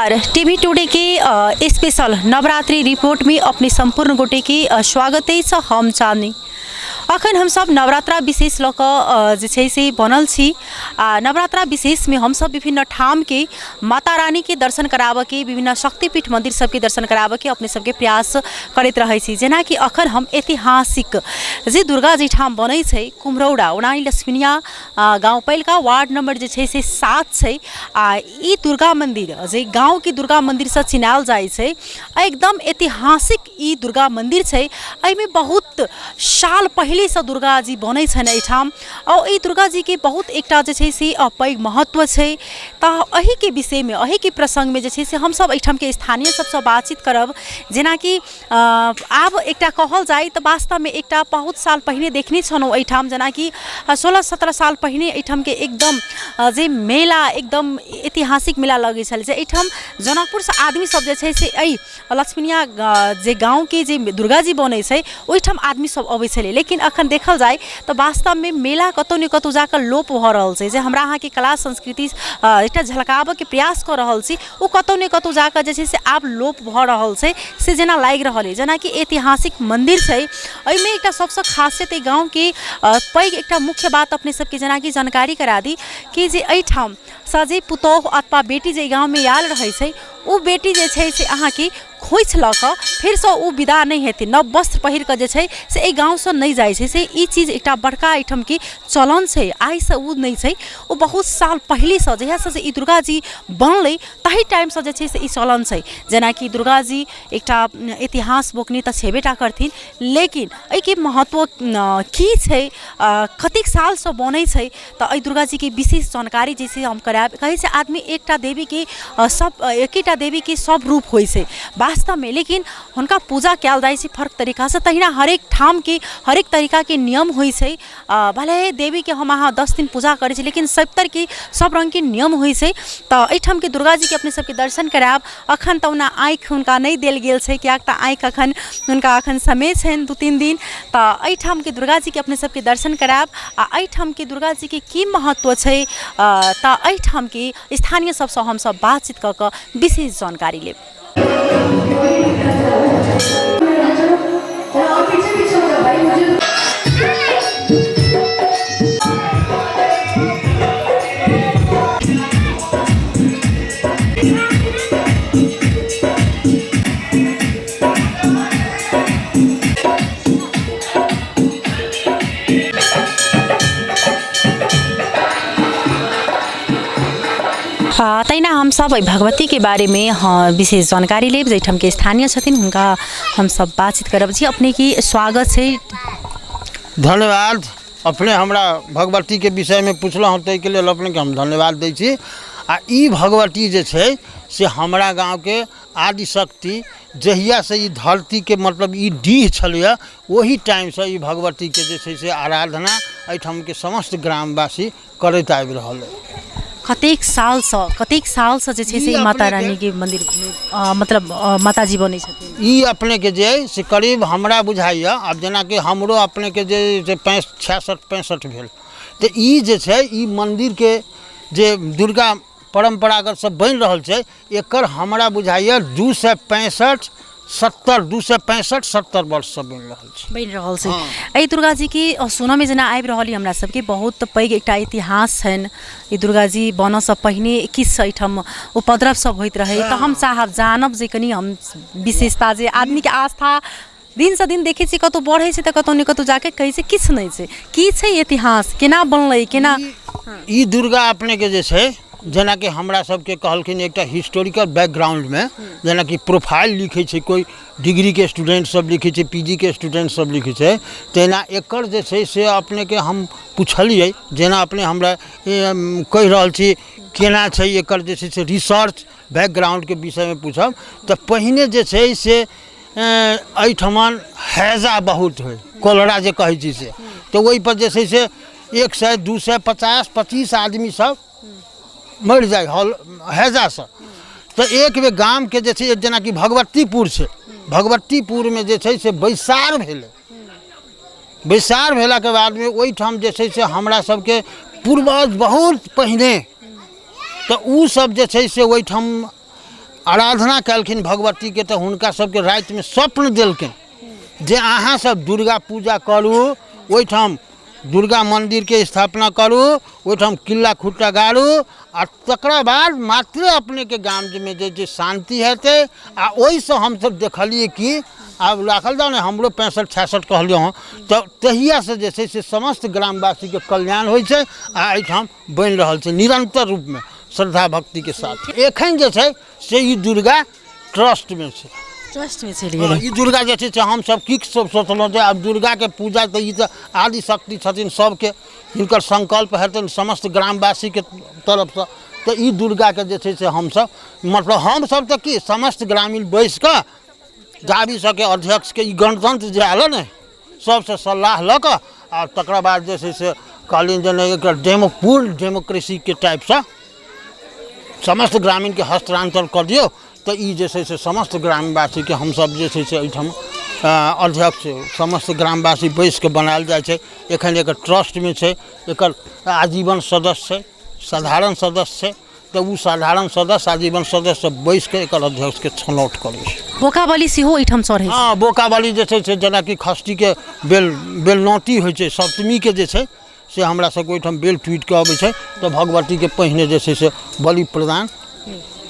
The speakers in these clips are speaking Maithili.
नमस्कार। टीवी टुडे के स्पेशल नवरात्रि रिपोर्ट में अपने संपूर्ण गोटे के स्वागत अछि। हम चांदनी। अखन हमसब नवरात्रा विशेष लऽ कऽ जे छै से बनल छी आ नवरात्रा विशेषमे हमसब विभिन्न ठामके माता रानीके दर्शन कराबऽके, विभिन्न शक्तिपीठ मन्दिर सबके दर्शन कराबऽके अपने सबके प्रयास करैत रहै छी। जेनाकि अखन हम ऐतिहासिक जे दुर्गा जी ठाम बनै छै कुम्हरौड़ा, ओना ई लक्ष्मीनिया गाँवपालिका वार्ड नंबर जे छै से 7 छै आ ई दुर्गा मन्दिर जे गाँवके दुर्गा मन्दिरसँ चिनायल जाइ छै, एकदम ऐतिहासिक ई दुर्गा मन्दिर छै। एहिमे बहुत साल पहिलेसँ दुर्गा जी बनै छनि एहिठाम आओर एहि दुर्गा जीके बहुत एकटा जे छै से पैघ महत्व छै। तऽ एहिके विषयमे, एहिके प्रसङ्गमे जे छै से हमसब एहिठामके स्थानीय सबसँ बातचीत करब। जेनाकि आब एकटा कहल जाय तऽ वास्तवमे एकटा बहुत साल पहिने देखने छलहुँ एहिठाम, जेनाकि 16-17 साल पहिने एहिठामके एकदम जे मेला, एकदम ऐतिहासिक मेला लगै छलै, जे एहिठाम जनकपुरसँ आदमी सब जे छै से एहि लक्ष्मीनिया जे गाँवके जे दुर्गा जी बनै छै ओहिठाम आदमी सब अबै छलै। लेकिन अखन देखल जाय तऽ वास्तवमे मेला कतहु ने कतहु जाकऽ लोप भऽ रहल छै। जे हमरा अहाँके कला संस्कृति एकटा झलकाबऽके प्रयास कऽ रहल छी, ओ कतहु ने कतहु जाकऽ जे छै से आब लोप भऽ रहल छै से जेना लागि रहल अइ। जेनाकि ऐतिहासिक मन्दिर छै, एहिमे एकटा सबसँ खासियत एहि गाँवके पैघ एकटा मुख्य बात अपने सबके जेनाकि जानकारी करा दी कि जे एहिठामसँ जे पुतोहु अथवा बेटी जे गाँवमे आयल रहै छै, ओ बेटी जे छै से अहाँके खोँइछ लऽ कऽ फेरसँ ओ विदा नहि हेतै, नव वस्त्र पहिर कऽ जे छै से एहि गाँवसँ नहि जाइ छै। से ई चीज एकटा बड़का एहिठामके चलन छै। आइसँ ओ नहि छै, ओ बहुत साल पहिलेसँ जहियासँ ई दुर्गाजी बनलै ताहि टाइमसँ जे छै से ई चलन छै। जेनाकि दुर्गाजी एकटा इतिहास बोकनी तऽ छेबे टा करथिन, लेकिन एहिके महत्व की छै, कतेक सालसँ बनै छै, तऽ एहि दुर्गाजीके विशेष जानकारी जे छै हम करायब। कहै छै आदमी एकटा देवीके सब, एकेटा देवीके सब रूप होइ छै वास्तवमे, लेकिन हुनका पूजा कयल जाइ छै फर्क तरीकासँ। तहिना हरेक ठामके हरेक तरीकाके नियम होइ छै। भले ही देवीके हम अहाँ 10 दिन पूजा करै छी, लेकिन सभतरके सब रङ्गके नियम होइ छै। तऽ एहिठामके दुर्गाजीके अपने सबके दर्शन करायब। अखन तऽ ओना आँखि हुनका नहि देल गेल छै, किएक तऽ आँखि अखन हुनका अखन समय छनि 2-3 दिन। तऽ एहिठामके दुर्गाजीके अपने सबके दर्शन करायब आ एहिठामके दुर्गाजीके की महत्व छै, तऽ एहिठामके स्थानीय सबसँ हमसब बातचीत कऽ कऽ विशेष जानकारी लेब। तहिना हमसब एहि भगवतीके बारेमे विशेष जानकारी लेब। जाहिठामके स्थानीय छथिन हुनका हमसब बातचीत करब। जी अपनेके स्वागत छै। धन्यवाद। अपने हमरा भगवतीके विषयमे पुछलहुँ हँ, ताहिके लेल अपनेके हम धन्यवाद दै छी। आ ई भगवती जे छै से हमरा गाँवके आदिशक्ति, जहियासँ ई धरतीके मतलब ई डीह छलैए ओही टाइमसँ ई भगवतीके जे छै से आराधना एहिठामके समस्त ग्रामवासी करैत आबि रहल अइ। कतेक सालसँ जे छै से ई माता अपनेके रानीके मन्दिर, मतलब माताजी बनै छथिन? ई अपनेके जे अइ से करीब हमरा बुझाइए, आब जेनाकि हमरो अपनेके जे से 66-65 भेल, तऽ ई जे छै ई मन्दिरके जे दुर्गा परम्परागत सब बनि रहल छै, एकर हमरा बुझाइए 265 70, 265-70 वर्षसँ बनि रहल छै। बनि रहल छै। एहि दुर्गा जीके सुनऽमे जेना आबि रहल यऽ हमरा सबके, बहुत पैघ एकटा इतिहास छनि। ई दुर्गा जी बनऽसँ पहिने किछु एहिठाम उपद्रव सब होइत रहै, तऽ हम चाहब जानब जे कनि हम विशेषता जे आदमीके आस्था दिनसँ दिन देखै छियै कतहु बढ़ै छै तऽ कतहु ने कतहु जाके कहै छै किछु नहि छै। की छै इतिहास, केना बनलै, केना ई दुर्गा अपनेके जे छै, जेनाकि हमरा सबके कहलखिन एकटा हिस्टोरिकल बैकग्राउंडमे, जेनाकि प्रोफाइल लिखै छै कोइ डिग्रीके स्टूडेंट सब लिखै छै, पी जी के स्टूडेंट सब लिखै छै, तेना एकर जे छै से अपनेके हम पुछलियै। जेना अपने हमरा कहि रहल छी केना छै एकर जे छै से रिसर्च बैकग्राउंडके विषयमे पूछब, तऽ पहिने जे छै से एहिठमन हैजा बहुत होइ, कोलरा जे कहै छी से, तऽ ओहिपर जे छै से 100, 250, 25 आदमी सब मरि जाइ हॉल हैजासँ। तऽ एक बेर गामके जे छै, जेनाकि भगवतीपुर छै, भगवतीपुरमे जे छै से बैसार भेलै। बैसार भेलाके बादमे ओहिठाम जे छै से हमरा सबके पूर्वज बहुत पहिने तऽ ओ सब जे छै से ओहिठाम आराधना केलखिन भगवतीके, तऽ हुनका सबके रातिमे स्वप्न देलखिन जे अहाँ सब दुर्गा पूजा करू, ओहिठाम दुर्गा मन्दिरके स्थापना करू, ओहिठाम किल्ला खुट्टा गाड़ू आ तकरा बाद मात्रे अपनेके गाममे जे जे शान्ति हेतै। आ ओहिसँ हमसब देखलियै कि आब राखल जाउ ने, हमरो 65 66 कहलियै हँ, तऽ तहियासँ जे छै से समस्त ग्रामवासीके कल्याण होइ छै आ एहिठाम बनि रहल छै निरन्तर रूपमे श्रद्धा भक्तिके साथ। एखन जे छै से ई दुर्गा ट्रस्टमे छै, ट्रस्टमे चलि गेलै। ई दुर्गा जे छै से हमसब की सब सोचलहुँ जे आब दुर्गाके पूजा तऽ ई तऽ आदि शक्ति छथिन सबके, हिनकर संकल्प हेतनि समस्त ग्रामवासीके तरफसँ, तऽ ई दुर्गाके जे छै से हमसब मतलब हमसब तऽ की समस्त ग्रामीण बैसिकऽ गाड़ी सबके अध्यक्षके ई गणतंत्र जे आयल ने सबसँ सलाह लऽ कऽ आ तकरा बाद जे छै से कहलियनि जे नहि, एकर डेमो पूर्ण डेमोक्रेसीके टाइपसँ समस्त ग्रामीणके हस्तान्तरण कऽ दियौ। तऽ ई जे छै से समस्त ग्रामवासीके हमसब जे छै से एहिठाम अध्यक्ष समस्त ग्रामवासी बैसिकऽ बनायल जाइ छै। एखन एकर ट्रस्टमे छै, एकर आजीवन सदस्य छै, साधारण सदस्य छै, तऽ ओ साधारण सदस्य आजीवन सदस्य सब बैसिकऽ एकर अध्यक्षके छनौट करै छै। बोका बलि सेहो एहिठाम चढ़ै छै। हँ, बोका बलि जे छै से जेनाकि खस्तीके बेल बेलनौती होइ छै, सप्तमीके जे छै से हमरा सबके ओहिठाम बेल टूटिके अबै छै, तऽ भगवतीके पहिने जे छै से बलि प्रदान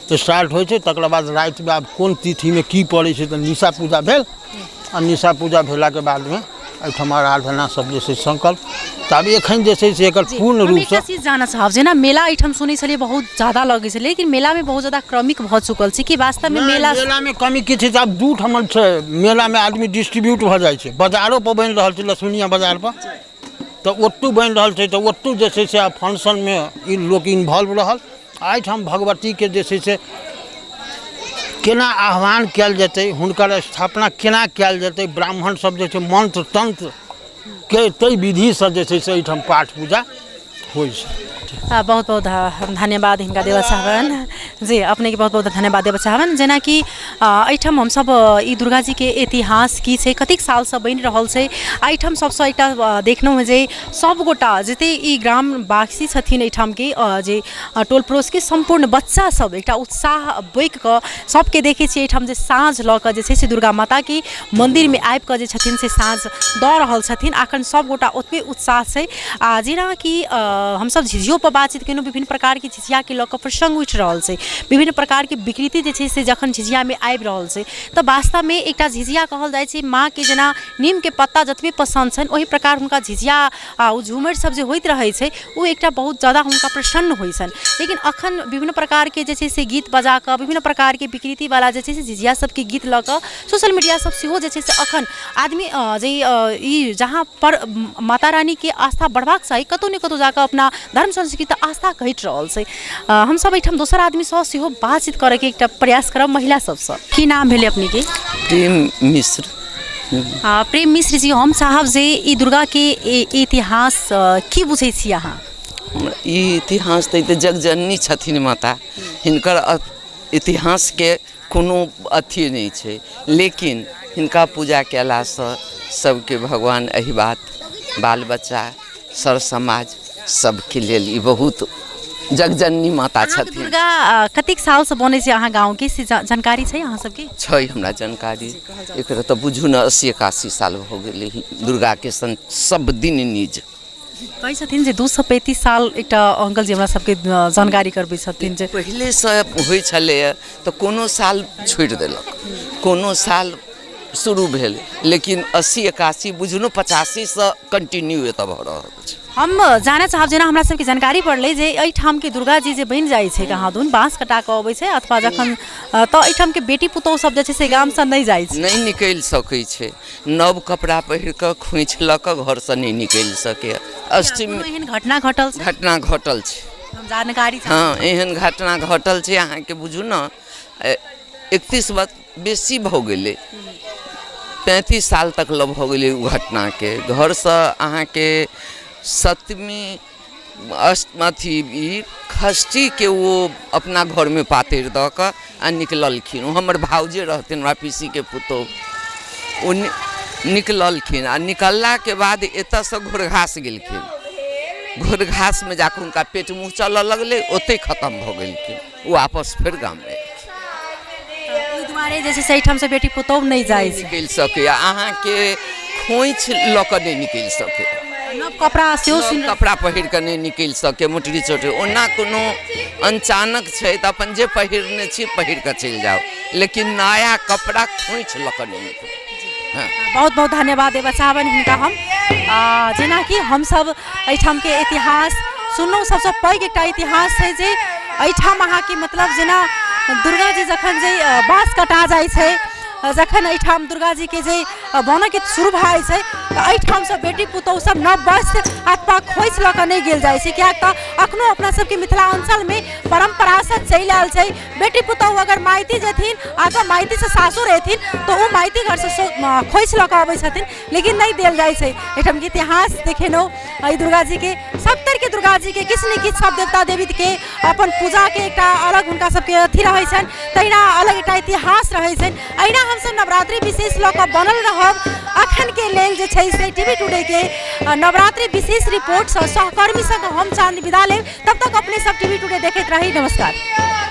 स्टार्ट होइ छै। तकरा बाद रातिमे आब कोन तिथिमे की पड़ै छै तऽ निशा पूजा भेल, आ निशा पूजा भेलाके बादमे एहिठाम आराधना सब जे छै संकल्प। तऽ आब एखन जे छै से एकर पूर्ण हम रूपसँ एकटा चीज जानऽ चाहब, जेना मेला एहिठाम सुनै छलियै बहुत ज्यादा लगै छै, लेकिन मेलामे बहुत ज्यादा क्रमिक भऽ चुकल छै, कि वास्तवमे मेला मेलामे कमी की छै? तऽ आब दू ठाम छै मेलामे, आदमी डिस्ट्रीब्यूट भऽ जाइ छै। बाजारो पर बनि रहल छै, लक्ष्मीनिया बाजार पर तऽ ओतहु बनि रहल छै, तऽ ओतहु जे छै से आब फंक्शनमे ई लोक इन्वॉल्व रहल। एहिठाम भगवतीके जे छै से केना आह्वान कयल जेतै, हुनकर स्थापना केना कयल जेतै, ब्राह्मण सब जे छै मन्त्र तन्त्रके ताहि विधिसँ जे छै से एहिठाम पाठ पूजा होइ छै। बहुत बहुत धन्यवाद हिनका देबऽ चाहबनि जी, अपनेके बहुत बहुत धन्यवाद देबऽ चाहबनि। जेनाकि एहिठाम हमसब ई दुर्गाजीके इतिहास की छै, कतेक सालसँ बनि रहल छै, एहिठाम सबसँ एकटा देखलहुँ हँ जे सबगोटा जते ई ग्रामवासी छथिन एहिठामके, जे टोल पड़ोसके सम्पूर्ण बच्चा सब एकटा उत्साह बकि कऽ सबके देखै छियै एहिठाम जे साँझ लऽ कऽ जे छै से दुर्गा माताके मन्दिरमे आबि कऽ जे छथिन से साँझ दऽ रहल छथिन। अखन सबगोटा ओतबे उत्साह छै। आ जेनाकि हमसब झिझियोपर बातचीत केलहुँ, विभिन्न प्रकारके झिझियाके लऽ कऽ प्रसङ्ग उठि रहल छै, विभिन्न प्रकारके विकृति जे छै से जखन झिझियामे आबि रहल छै, तऽ वास्तवमे एकटा झिझिया कहल जाइ छै माँके जेना नीमके पत्ता जतबे पसन्द छनि ओहि प्रकार हुनका झिझिया आ ओ झूमरि सब जे होइत रहै छै ओ एकटा बहुत जादा हुनका प्रसन्न होइ छनि। लेकिन अखन विभिन्न प्रकारके जे छै से गीत बजाकऽ विभिन्न प्रकारके विकृतिवला जे छै से झिझिया सबके गीत लऽ कऽ सोशल मीडिया सब सेहो जे छै से अखन आदमी जे ई जहाँ पर माता रानीके आस्था बढ़बाक चाही, कतहु ने कतहु जाकऽ अपना धर्म संस्कृति आस्था घटि रहल छै। हमसब एहिठाम दोसर आदमीसँ सेहो बातचीत करैके एकटा प्रयास करब, महिला सबसँ। की नाम भेलै अपनेके? प्रेम मिश्र। प्रेम मिश्र जी, हम चाहब जे ई दुर्गाके इतिहास की बुझै छी अहाँ? ई इतिहास तऽ ई तऽ जगजननी छथिन माता, हिनकर इतिहासके कोनो अथी नहि छै, लेकिन हिनका पूजा कयलासँ सबके भगवान एहि बात बाल बच्चा सर समाज सबके लेल ई बहुत जगजननी माता अहाँके छथिन। दुर्गा कतेक सालसँ बनै छै अहाँ गाँवके, से जानकारी छै अहाँ सबके? छै हमरा जानकारी, एकर तऽ बुझू ने 80 81 साल भऽ गेलै दुर्गाके सब दिन निज। कहै छथिन जे 235 साल, एकटा अंकल जी हमरा सबके जानकारी करबै छथिन जे पहिलेसँ होइ छलैए तऽ कोनो साल छोड़ि देलक, कोनो साल शुरू भेल, लेकिन 80 81 बुझू ने 85सँ कंटिन्यू एतऽ भऽ रहल छै। हम जानऽ चाहब, जेना हमरा सबके जानकारी पड़लै जे एहिठामके दुर्गा जी जे बनि जाइ छै कहाँ दुन बाँस कटा कऽ अबै छै, अथवा जखन तऽ एहिठामके बेटी पुतोहु सब जे छै से गामसँ नहि जाइ छै, नहि निकलि सकै छै, नव कपड़ा पहिर कऽ खोँइछ लऽ कऽ घरसँ नहि निकलि सकैए। अष्टमी कोनो एहन घटना घटल छै? घटना घटल छै, हम जानकारी चाहब। हँ, एहन घटना घटल छै अहाँके बुझू ने 31 वर्ष बेसी भऽ गेलै, 35 साल तक लऽ भऽ गेलै ओ घटनाके। घरसँ अहाँके सप्तमी अष्ट अथी ई षष्ठीके ओ अपना घरमे पातरि दऽ कऽ आ निकललखिन, ओ हमर भाउजे रहथिन, हमरा पीसीके पुतोहु, ओ निकललखिन आ निकललाके बाद एतऽसँ घोरघास गेलखिन, घोरघासमे जाकऽ हुनका पेट मुँह चलऽ लगलै, ओतहि खतम भऽ गेलखिन, ओ आपस फेर गाममे एलखिन। दुआरे जे छै से एहिठामसँ बेटी पुतोहु नहि जाइ छै। निकलि सकैए, अहाँके खोँइछ लऽ कऽ नहि निकलि सकैए, नव कपड़ा सेहो नव सुनि कपड़ा पहिर कऽ नहि निकलि सकै, मोटरी चोटरी। ओना कोनो अनचानक छै तऽ अपन जे पहिरने छी पहिर कऽ चलि जाउ, लेकिन नया कपड़ा खोँइछ लऽ कऽ नहि निकलू। हँ। बहुत बहुत धन्यवाद देबऽ चाहबनि हिनका हम। जेनाकि हमसभ एहिठामके इतिहास सुनलहुँ, सबसँ पैघ एकटा इतिहास छै जे एहिठाम अहाँके मतलब जेना दुर्गा जी जखन जे बाँस कटा जाइ छै, जखन एहिठाम दुर्गा जीके जे बनऽके शुरू भए जाइ छै, तऽ एहिठामसँ बेटी पुतोहु सब नव वस्त्र अथवा खोइछ लऽ कऽ नहि गेल जाइ छै, किएक तऽ एखनो अपना सबके मिथिलाञ्चलमे परम्परासँ चलि आयल छै, बेटी पुतोहु अगर माइती जेथिन अथवा माइतीसँ सासुर एथिन तऽ ओ माइती घरसँ खोइछ लऽ कऽ अबै छथिन, लेकिन नहि देल जाइ छै। एहिठामके इतिहास देखेलहुँ। एहि दुर्गा जीके सब तरहके दुर्गा जीके किछु ने किछु सब देवता देवीके अपन पूजाके एकटा अलग हुनका सबके अथी रहै छनि, तहिना अलग एकटा इतिहास रहै छनि। एहिना हमसब नवरात्रि विशेष लऽ कऽ बनल रहब। अखनके लेल जे छै से टीवी टुडेके नवरात्रि विशेष रिपोर्टसँ सहकर्मी संग हम चाँद विदा लेब। तब तक अपने सब टीवी टुडे देखैत रही। नमस्कार।